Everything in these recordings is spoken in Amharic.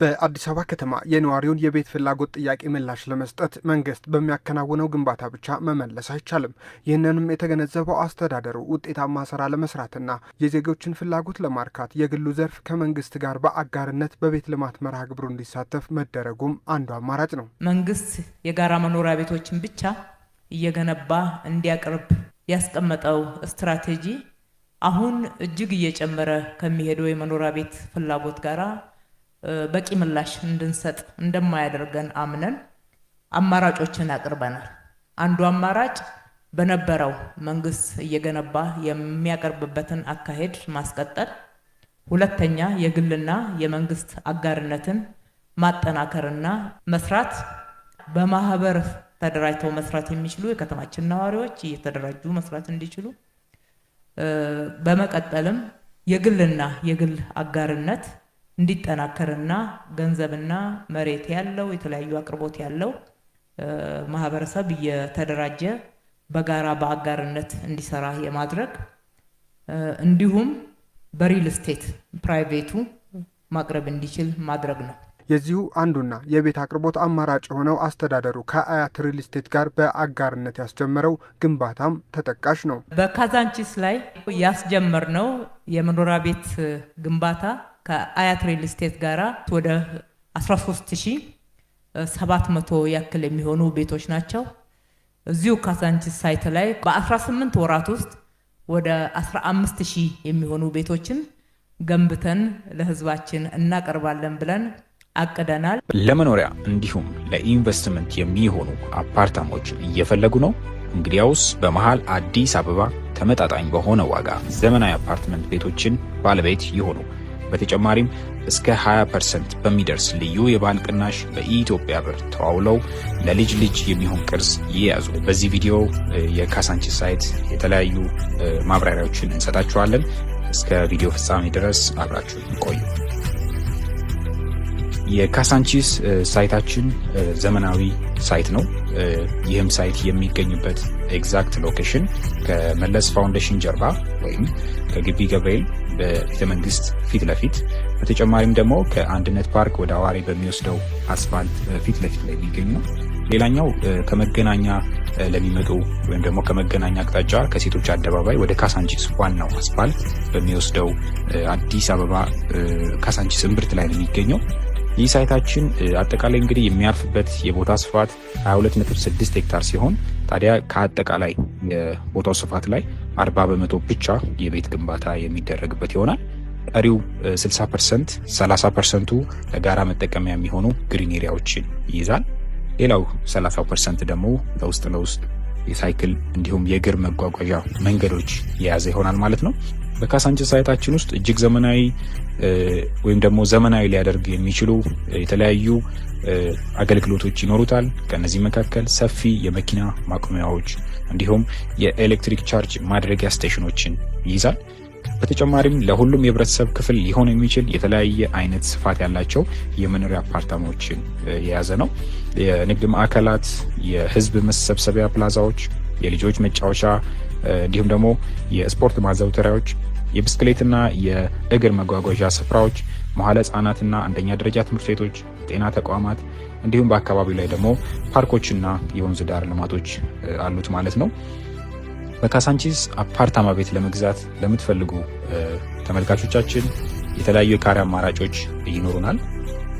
በአዲስ አበባ ከተማ የነዋሪውን የቤት ፍላጎት ጥያቄ ምላሽ ለመስጠት መንግስት በሚያከናውነው ግንባታ ብቻ መመለስ አይቻልም። ይህንንም የተገነዘበው አስተዳደሩ ውጤታማ ስራ ለመስራትና የዜጎችን ፍላጎት ለማርካት የግሉ ዘርፍ ከመንግስት ጋር በአጋርነት በቤት ልማት መርሃ ግብሩ እንዲሳተፍ መደረጉም አንዱ አማራጭ ነው። መንግስት የጋራ መኖሪያ ቤቶችን ብቻ እየገነባ እንዲያቀርብ ያስቀመጠው ስትራቴጂ አሁን እጅግ እየጨመረ ከሚሄደው የመኖሪያ ቤት ፍላጎት ጋራ በቂ ምላሽ እንድንሰጥ እንደማያደርገን አምነን አማራጮችን አቅርበናል። አንዱ አማራጭ በነበረው መንግስት እየገነባ የሚያቀርብበትን አካሄድ ማስቀጠል፣ ሁለተኛ የግልና የመንግስት አጋርነትን ማጠናከርና መስራት፣ በማህበር ተደራጅተው መስራት የሚችሉ የከተማችን ነዋሪዎች እየተደራጁ መስራት እንዲችሉ፣ በመቀጠልም የግልና የግል አጋርነት እንዲጠናከርና ገንዘብና መሬት ያለው የተለያዩ አቅርቦት ያለው ማህበረሰብ እየተደራጀ በጋራ በአጋርነት እንዲሰራ የማድረግ፣ እንዲሁም በ real estate private ኡ ማቅረብ እንዲችል ማድረግ ነው። የዚሁ አንዱና የቤት አቅርቦት አማራጭ የሆነው አስተዳደሩ ከአያት ሪል ስቴት ጋር በአጋርነት ያስጀመረው ግንባታም ተጠቃሽ ነው። በካዛንቺስ ላይ ያስጀመርነው የመኖሪያ ቤት ግንባታ ከአያት ሪል ስቴት ጋራ ወደ 13,700 ያክል የሚሆኑ ቤቶች ናቸው። እዚሁ ካዛንቺስ site ላይ በ18 ወራት ውስጥ ወደ 15,000 የሚሆኑ ቤቶችን ገንብተን ለህዝባችን እናቀርባለን ብለን አቅደናል። ለመኖሪያ እንዲሁም ለኢንቨስትመንት የሚሆኑ አፓርታማዎች እየፈለጉ ነው? እንግዲያውስ በመሃል አዲስ አበባ ተመጣጣኝ በሆነ ዋጋ ዘመናዊ አፓርትመንት ቤቶችን ባለቤት ይሁኑ። በተጨማሪም እስከ 20% በሚደርስ ልዩ የበዓል ቅናሽ በኢትዮጵያ ብር ተዋውለው ለልጅ ልጅ የሚሆን ቅርስ ይያዙ። በዚህ ቪዲዮ የካሳንቺስ site የተለያዩ ማብራሪያዎችን እንሰጣችኋለን። እስከ ቪዲዮ ፍጻሜ ድረስ አብራችሁ ቆዩ። የካሳንቺስ site ኣችን ዘመናዊ site ነው። ይህም site የሚገኝበት exact location ከመለስ ፋውንዴሽን ጀርባ ወይም ከግቢ ገብርኤል በቤተ መንግስት ፊት ለፊት፣ በተጨማሪም ደግሞ ከአንድነት ፓርክ ወደ አዋሬ በሚወስደው አስፋልት ፊት ለፊት ላይ የሚገኝ ነው። ሌላኛው ከመገናኛ ለሚመጡ ወይም ደግሞ ከመገናኛ አቅጣጫ ከሴቶች አደባባይ ወደ ካሳንቺስ ዋናው አስፋልት በሚወስደው አዲስ አበባ ካሳንቺስ እምብርት ላይ ነው የሚገኘው። ይህ site ኣችን አጠቃላይ እንግዲህ የሚያርፍበት የቦታ ስፋት 22.6 ሄክታር ሲሆን፣ ታዲያ ከአጠቃላይ የቦታው ስፋት ላይ 40% ብቻ የቤት ግንባታ የሚደረግበት ይሆናል። ቀሪው 60%፣ 30% ኡ ለጋራ መጠቀሚያ የሚሆኑ green area ዎችን ይይዛል። ሌላው 30% ደግሞ ለውስጥ ለውስጥ የሳይክል እንዲሁም የእግር መጓጓዣ መንገዶች የያዘ ይሆናል ማለት ነው። በካሳንቺስ site ኣችን ውስጥ እጅግ ዘመናዊ ወይም ደግሞ ዘመናዊ ሊያደርግ የሚችሉ የተለያዩ አገልግሎቶች ይኖሩታል። ከእነዚህ መካከል ሰፊ የመኪና ማቆሚያዎች እንዲሁም የኤሌክትሪክ charge ማድረጊያ station ኦችን ይይዛል። በተጨማሪም ለሁሉም የህብረተሰብ ክፍል ሊሆን የሚችል የተለያየ አይነት ስፋት ያላቸው የመኖሪያ አፓርታማዎችን የያዘ ነው። የንግድ ማዕከላት፣ የህዝብ መሰብሰቢያ ፕላዛዎች፣ የልጆች መጫወቻ እንዲሁም ደግሞ የስፖርት ማዘውተሪያዎች፣ የብስክሌትና የእግር መጓጓዣ ስፍራዎች፣ መዋለ ህጻናትና አንደኛ ደረጃ ትምህርት ቤቶች፣ ጤና ተቋማት እንዲሁም በአካባቢው ላይ ደግሞ ፓርኮችና የወንዝ ዳር ልማቶች አሉት ማለት ነው። በካሳንቺስ አፓርታማ ቤት ለመግዛት ለምትፈልጉ ተመልካቾቻችን የተለያዩ የካሬ አማራጮች ይኖሩናል።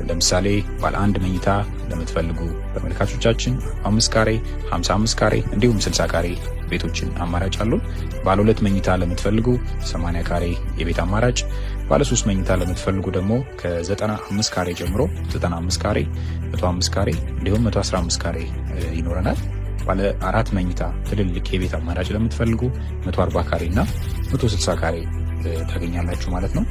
ለምሳሌ ባለ አንድ መኝታ ለምትፈልጉ ተመልካቾቻችን 5 ካሬ፣ 55 ካሬ እንዲሁም 60 ካሬ ቤቶችን አማራጭ አሉን። ባለ ሁለት መኝታ ለምትፈልጉ 80 ካሬ የቤት አማራጭ፣ ባለ ሶስት መኝታ ለምትፈልጉ ደግሞ ከ95 ካሬ ጀምሮ 95 ካሬ፣ 105 ካሬ እንዲሁም 115 ካሬ ይኖረናል። ባለ አራት መኝታ ትልልቅ የቤት አማራጭ ለምትፈልጉ 140 ካሬ እና 160 ካሬ ታገኛላችሁ ማለት ነው።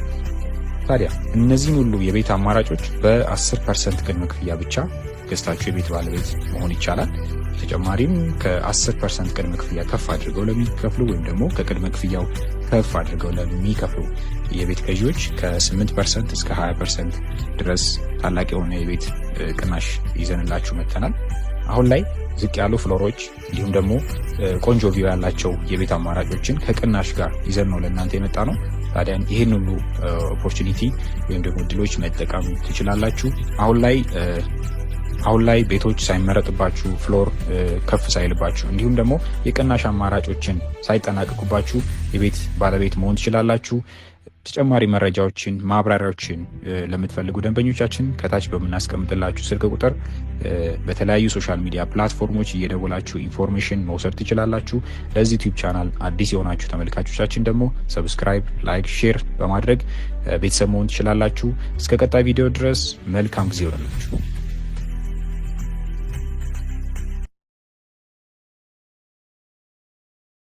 ታዲያ እነዚህን ሁሉ የቤት አማራጮች በ10% ቅድመ ክፍያ ብቻ ገዝታችሁ የቤት ባለቤት መሆን ይቻላል። በተጨማሪም ከ10% ቅድመ ክፍያ ከፍ አድርገው ለሚከፍሉ ወይም ደግሞ ከቅድመ ክፍያው ከፍ አድርገው ለሚከፍሉ የቤት ገዢዎች ከ8% እስከ 20% ድረስ ታላቅ የሆነ የቤት ቅናሽ ይዘንላችሁ መጥተናል። አሁን ላይ ዝቅ ያሉ floor ኦች እንዲሁም ደግሞ ቆንጆ view ያላቸው የቤት አማራጮችን ከቅናሽ ጋር ይዘን ነው ለእናንተ የመጣነው። ታዲያ ይህን ሁሉ opportunity ወይም ደግሞ እድሎች መጠቀም ትችላላችሁ። አሁን ላይ ቤቶች ሳይመረጥባችሁ፣ floor ከፍ ሳይልባችሁ፣ እንዲሁም ደግሞ የቅናሽ አማራጮችን ሳይጠናቀቁባችሁ የቤት ባለቤት መሆን ትችላላችሁ። ተጨማሪ መረጃዎችን፣ ማብራሪያዎችን ለምትፈልጉ ደንበኞቻችን ከታች በምናስቀምጥላችሁ ስልክ ቁጥር በተለያዩ social media platform ኦች እየደወላችሁ information መውሰድ ትችላላችሁ። ለዚህ YouTube channel አዲስ የሆናችሁ ተመልካቾቻችን ደግሞ subscribe፣ like፣ share በማድረግ ቤተሰብ መሆን ትችላላችሁ። እስከ ቀጣይ ቪዲዮ ድረስ መልካም ጊዜ ይሆንላችሁ።